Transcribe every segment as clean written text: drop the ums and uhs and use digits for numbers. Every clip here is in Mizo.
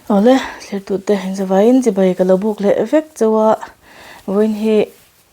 Awle thlir tute zavaiin chibai ka lo buk leh vek chauh a vawiin hi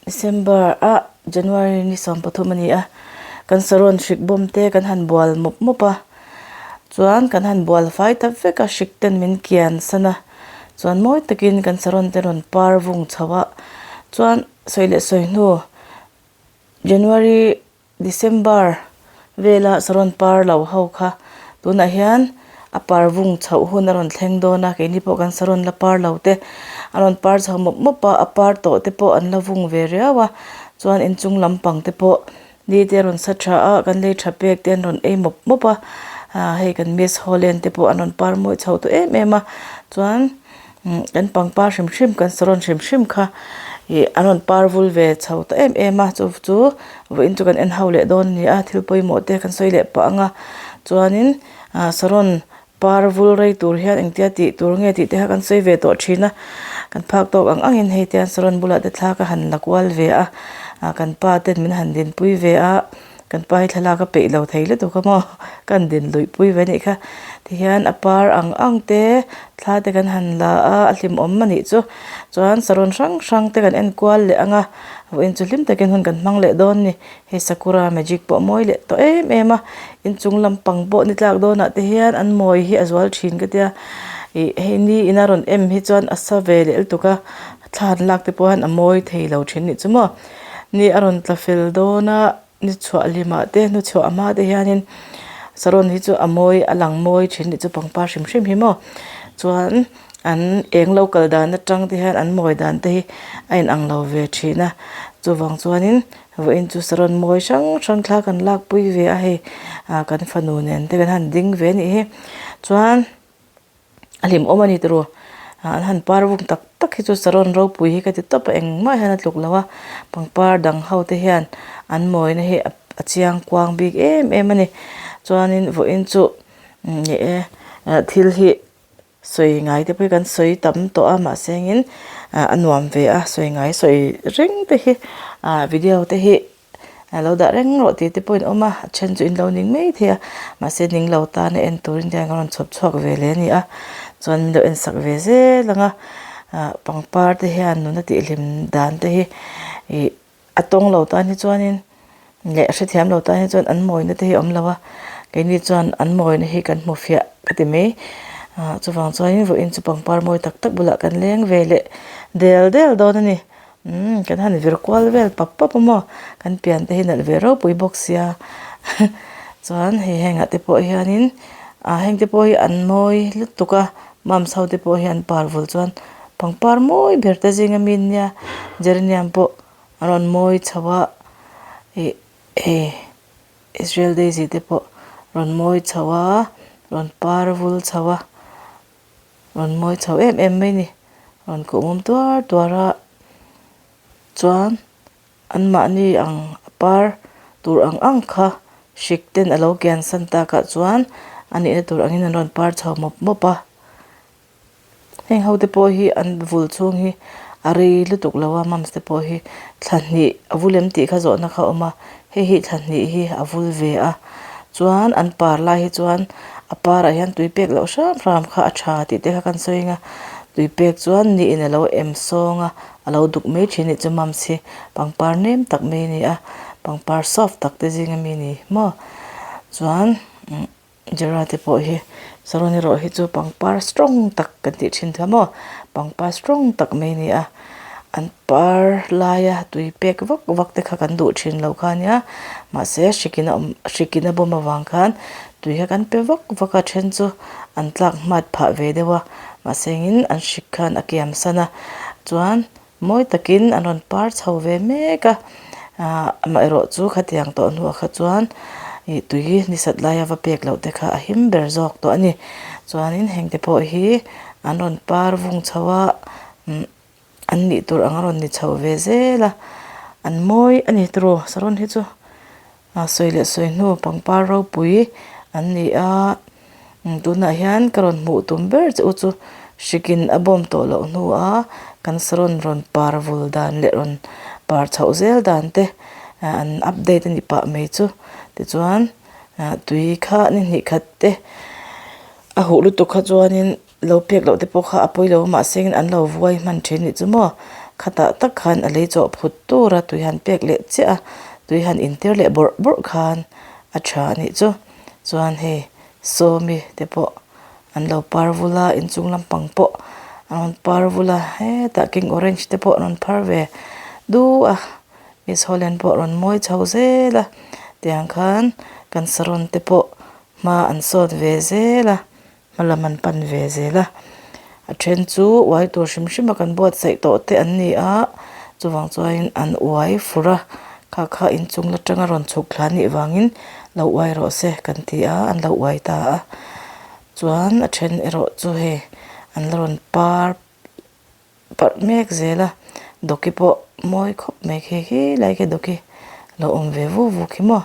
December a January ni 13 a ni a kan saron hrik bawm te kan han bual mawp mawp a chuan kan han bual fai ta vek a hrik ten min kian san a chuan mawi takin kan saron te rawn par vung chho a chuan sawi leh sawi hnu January. December vela saron par lo ho kha tunah hian a par vung chhoh hun a rawn thleng dawn a keini pawh kan saron la par lo te a rawn par chho mawp mawp a a par tawh te pawh an la vung ve riau a chuan inchung lampang te pawh ni te a rawn sa tha a kan lei tha pek te an rawn ei mawp mawp a ah hei kan miss holland te pawh an rawn par mawi chho tawh em em a chuan. Kan pangpar hrim hrim kan saron hrim hrim kha ih an rawn par vul ve chho ta em em a chu chu vawiin chu kan en ho leh dawn a ni a thil pawimawh te kan sawi leh pah ang a chuanin ah saron par vul rei tur hian engtia tih tur nge tih te kha kan sawi ve tawh thin a kan phak tawk ang angin hei te hian saron bulah te thla ka han la kual ve a ah kan pa ten min han dinpui ve a. Kan pa hi thlalak a peih lo thei lutuk a maw kan din luih pui ve anih kha tihian a par ang ang te thla te kan han la a a hlimawm anih chu chuan saron hrang hrang te kan en kual leh ang a vawiin chu hlim takin hun kan hmang leh dawn a ni hei sakura magic pawh a mawi leh tawh em em a inchung lampang pawh ni tlak dawnah te hian an mawi hi a zual thin ka tia ih hei ni ina rawn em hi chuan a sa ve leh lutuk a thla an lak te pawh hian a mawi thei lo thin anih chu maw. Ni a rawn tla fel dawn a ni chhuah hlimah te hnu chhuah hma te hianin saron hi chu a mawi a lang mawi thin tih chu pangpar hrim hrim hi maw chuan an eng lo kal dan atang te hian an mawi dan te hi a in ang lo ve thin a chuvang chuanin vawiin chu saron mawi hrang hrang thla kan lak pui ve a hei ah kan fanu nen te kan han ding ve a nih hi chuan. A hlimawm a ni tiraw an han par vung tak tak hi chu saron ropui hi ka ti tawp a engmah hian a tluk lo a pangpar dang ho te hian an mawina hi a chiang kuang bik em em a ni chuanin vawiin chu ni e thil hi sawi ngai te pawh hi kan sawi tam tawh a mahse engin a nuam ve a sawi ngai sawi reng te hi ah video te hi. A lo dah reng rawh tih te pawh in awm a a then chu in lo ning mai thei a mahse ning lo tan a en turin te hian ka rawn chhawp chhuak ve leh a ni a chuan min lo en sak ve zel ang a ah pangpar te hian nuna tih hlim dan te hi ih a tawng lo tan hi chuanin leh a hrethiam lo tan hi chuan an mawina te hi a awm lo a keini chuan an mawina hi kan hmu fiah ka ti mai ah chuvang chuanin vawiin chu pangpar mawi tak tak bulah kan leng ve leh del del dawn a ni. Umm kan han vir kual vel pap pap a maw kan pian te hi nalh ve ropui bawk sia chuan hei hengah te pawh hianin ah heng te pawh hi an mawi lutuk a mums ho te pawh hi an par vul chuan pangpar mawi ber te zinga mi an nia geranium pawh a rawn mawi chho a ih hei Israel daisy te pawh rawn mawi chho a rawn par vul chho a. Rawn mawi chho em em mai ni. Rawn kuhmum tuar tuar a, chuan anmahni ang a par tur ang ang kha hrik ten a lo kian san takah chuan a nihna tur angin an rawn par chho mawp mawp a. Heng ho te pawh hi an vul chhung hi a rei lutuk lo a, mums te pawh hi thla hnih a vul em tih kha zawhna kha a awm a, hei hi thla hnih hi a vul ve a, chuan an par lai hi chuan a parah hian tui pek loh hram hram kha a tha tih te kha kan sawi ang a tui pek chuan ni in alo em sawng a a lo duk mai thin anih chu mums hi pangpar nem tak mai a ni a pangpar soft tak te zing ami a ni maw chuan umm Jara te pawh hi saron erawh hi chu pangpar strong tak kan tih thin kha maw pangpar strong tak mai a ni a an par laia tui pek vak vak te kha kan duh thin lo kha ania mahse hrikin a awm hrikin a bawm avang khan tui kha kan pe vak vak a then chu an tlak hmat phah ve deuh a mahse engin an hrik khan a kiam san a chuan. Mawi takin an rawn par chho ve mek a, ah amaherawh chu khatiang tawh hnuah kha chuan ih tui ni sat laia va pek loh te kha a him ber zawk tawh a ni. Chuanin heng te pawh hi an rawn par vung chho a, umm an nih tur ang a rawn ni chho ve zel a, an mawi a ni tiraw saron hi chu ah sawi leh sawi hnu pangpar ropui an ni a. Tunah hian ka rawn hmuh tum ber che u chu hrikin a bawm tawh loh hnua kan saron rawn par vul dan leh rawn par chhoh zel dan te an update a ni pah mai chu. Tichuan tui kha ni hnih khat te a huh lutuk kha chuanin. Lo pek loh te pawh kha a pawi lo a mahse in an lo vuai hman thin nih chu maw khatah tak khan a lei chawh phut tur a tui han pek leh chiah a tui han intir leh bawrh bawrh khan a tha a nih chu chuan hei sawmi te pawh an lo par vul a inchung lampang pawh an rawn par vul a hetah king orange te pawh an rawn phar ve du a miss holland pawh a rawn mawi chho zel a tiang khan kan saron te pawh hma an sawt ve zel a. Hma lam an pan ve zel a, a then chu uai tur hrim hrim a kan buatsaih tawh te an ni a, chuvang chuanin an uai fur a, kha kha inchung la tanga rawn chhuk thla anih vangin lo uai rawh se kan ti a, an lo uai ta a, chuan a then erawh chu hei an la rawn par parh mek zel a, dawki pawh mawi khawp mai khi khilai khi dawki lo awm ve vuk vuk hi maw.